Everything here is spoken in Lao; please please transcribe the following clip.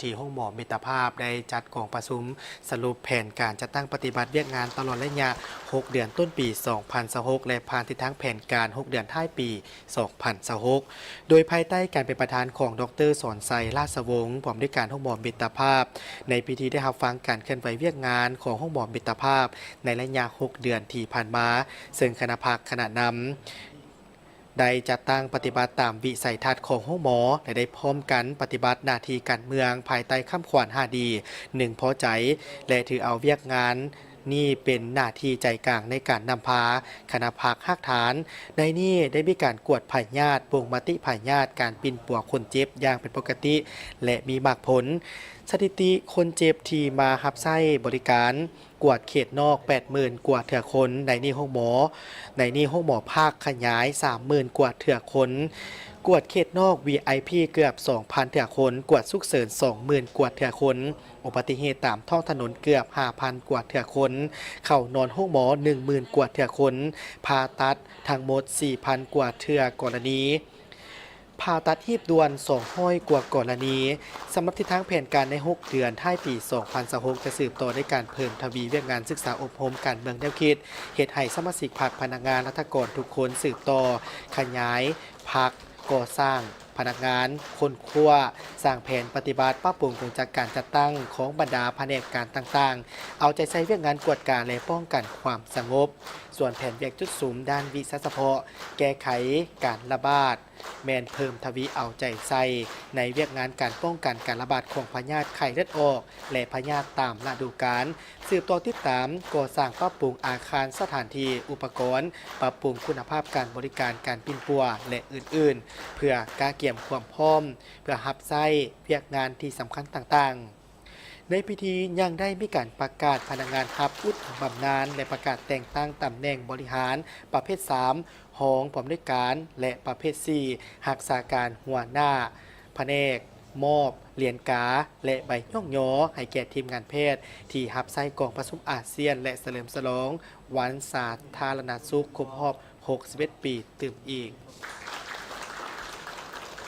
ທີ່ໂຮງໝໍມິດຕະພາບໄດ້ຈັດກອງປະຊຸມສະຫຼຸບແຜນການຈັດຕັ້ງປະຕິບັດວຽກງານຕະຫຼອດໄລຍະຫົກເດືອນຕົ້ນປີສອງພັນຊາວຫົກ ແລະ ຜ່ານທິດທາງແຜນການຫົກເດືອນທ້າຍປີສອງພັນຊາວຫົກ ໂດຍພາຍໃຕ້ການເປັນປະທານຂອງ ດອກເຕີ ສອນໄຊ ລາຊະວົງ ຜູ້ອຳນວຍການໂຮງໝໍມິດຕະພາບ. ໃນພິທີໄດ້ຮັບຟັງການເຄື່ອນໄຫວວຽກງານຂອງໂຮງໝໍມິດຕະພາບໃນໄລຍະຫົກເດືອນທີ່ຜ່ານມາ, ເຊິ່ງຄະນະພັກຄະນະນຳ ໄດ້ຈັດຕັ້ງປະຕິບັດຕາມວິໄສທັດຂອງໂຮງໝໍ ແລະ ໄດ້ພ້ອມກັນປະຕິບັດໜ້າທີ່ການເມືອງພາຍໃຕ້ຄຳຂວັນຫ້າດີ ໜຶ່ງພໍໃຈ ແລະ ຖືເອົາວຽກງານນີ້ເປັນໜ້າທີ່ໃຈກາງໃນການນຳພາຄະນະພັກຮາກຖານ. ໃນນີ້ໄດ້ມີການກວດພະຍາດ, ບົ່ງມະຕິພະຍາດ, ການປິ່ນປົວຄົນເຈັບຢ່າງເປັນປົກກະຕິ ແລະ ມີໝາກຜົນ. ສະຖິຕິຄົນເຈັບທີ່ມາຮັບໃຊ້ບໍລິການ ກວດເຂດນອກແປດໝື່ນກວ່າເທື່ອຄົນ, ໃນນີ້ໂຮງໝໍ ໃນນີ້ໂຮງໝໍພາກຂະຫຍາຍສາມໝື່ນກວ່າເທື່ອຄົນ, ກວດເຂດນອກ ວີໄອພີ ເກືອບສອງພັນເທື່ອຄົນ, ກວດສຸກເສີນສອງໝື່ນກວ່າເທື່ອຄົນ, ອຸບັດຕິເຫດຕາມທ້ອງຖະໜົນເກືອບຫ້າພັນກວ່າເທື່ອຄົນ, ເຂົ້ານອນໂຮງໝໍໜຶ່ງໝື່ນກວ່າເທື່ອຄົນ, ຜ່າຕັດທັງໝົດສີ່ພັນກວ່າເທື່ອກໍລະນີ. ຜ່າຕັດຮີບດ່ວນສອງຮ້ອຍກວ່າກໍລະນີ. ສຳລັບທິດທາງແຜນການໃນຫົກເດືອນທ້າຍປີສອງພັນຊາວຫົກ ຈະສືບຕໍ່ໃນການເພີ່ມທະວີວຽກງານສຶກສາອົບຮົມການເມືອງແນວຄິດ, ເຮັດໃຫ້ສະມາຊິກພັກ, ພະນັກງານ, ລັດຖະກອນທຸກຄົນສືບຕໍ່ຂະຫຍາຍພັກ, ກໍ່ສ້າງພະນັກງານ, ຄົ້ນຄວ້າ, ສ້າງແຜນປະຕິບັດ, ປັບປຸງກົງຈັກການຈັດຕັ້ງຂອງບັນດາພະແນກການຕ່າງໆ, ເອົາໃຈໃສ່ວຽກງານກວດກາ ແລະ ປ້ອງກັນຄວາມສະຫງົບ. ສ່ວນແຜນວຽກຈຸດສຸມດ້ານວິຊາສະເພາະ, ແກ້ໄຂການລະບາດ, ແມ່ນເພີ່ມທະວີເອົາໃຈໃສ່ໃນວຽກງານການປ້ອງກັນການລະບາດຂອງພະຍາດໄຂ້ເລືອດອອກ ແລະ ພະຍາດຕາມລະດູການ, ສືບຕໍ່ຕິດຕາມ, ກໍ່ສ້າງປັບປຸງອາຄານ, ສະຖານທີ່, ອຸປະກອນ, ປັບປຸງຄຸນນະພາບການບໍລິການ, ການປິ່ນປົວ ແລະ ອື່ນໆ ເພື່ອກະກຽມຄວາມພ້ອມເພື່ອຮັບໃຊ້ວຽກງານທີ່ສຳຄັນຕ່າງໆ. ໃນພິທີຍັງໄດ້ມີການປະກາດພະນັກງານຮັບອຸດບຳນານ ແລະ ປະກາດແຕ່ງຕັ້ງຕຳແໜ່ງບໍລິຫານປະເພດສາມ ຮອງຜູ້ອຳນວຍການ ແລະ ປະເພດສີ່ ຮັກສາການຫົວໜ້າພະແນກ, ມອບຫຼຽນກາ ແລະ ໃບຍ້ອງຍໍໃຫ້ແກ່ທີມງານແພດທີ່ຮັບໃຊ້ກອງປະຊຸມອາຊຽນ ແລະ ສະເຫຼີມສະຫຼອງວັນສາທາລະນະສຸກຄົບຮອບຫົກສິບເອັດປີຕື່ມອີກ.